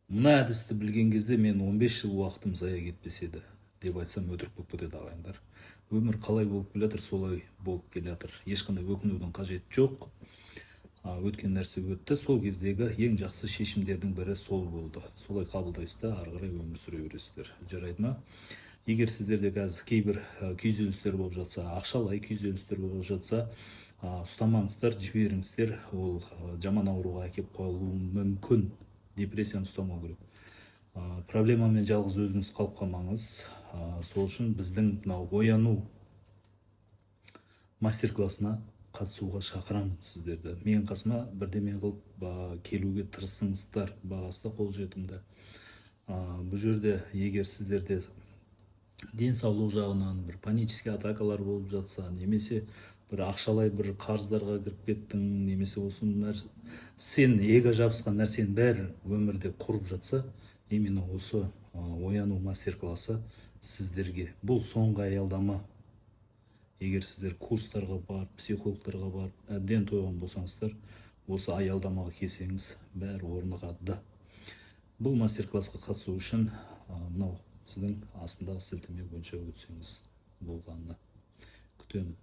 Мына әдісті білген кезде мен 15 жыл уақытым зая кетпес еді деп айтсам, өтірік болып кетеді, ағайындар. Өмір қалай болып келе жатыр, солай болып келе жатыр. Ешқандай өкінудің қажеті жоқ. Өткен нәрсе өтті. Сол кездегі ең жақсы шешімдердің бірі сол болды. Солай қабылдайсыз да, ары қарай өмір сүре бересіздер. Жарайды ма? Егер сіздерде қазір кейбір күйзелістер болып жатса, ақшалай күйзелістер болып жатса, ұстамаңыздар, жіберіңіздер. Ол жаман ауруға әкеп қоюы мүмкін. Депрессияны ұстамау керек. Проблемамен жалғыз өзіңіз қалып қалмаңыз. Сол үшін біздің мынау ояну мастер классына қатысуға шақырамын сіздерді. Менің қасыма бірдеме қылып келуге тырысыңыздар, бағасы да қолжетімді. Бұл жерде егер сіздерде денсаулық жағынан бір панический атакалар болып жатса, немесе бір ақшалай бір қарыздарға кіріп кеттің, немесе осы сен эго жабысқан нәрсенің бәрі өмірде құрып жатса, именно осы ояну мастер классы сіздерге. Бұл соңғы аялдама. Егер сіздер курстарға барып, психологтарға барып әбден тойған болсаңыздар, осы аялдамаға келсеңіз, бәрі орнығады. Бұл мастер классқа қатысу үшін мынау сіздің астындағы сілтеме бойынша өтсеңіз болғаны. Күтемін.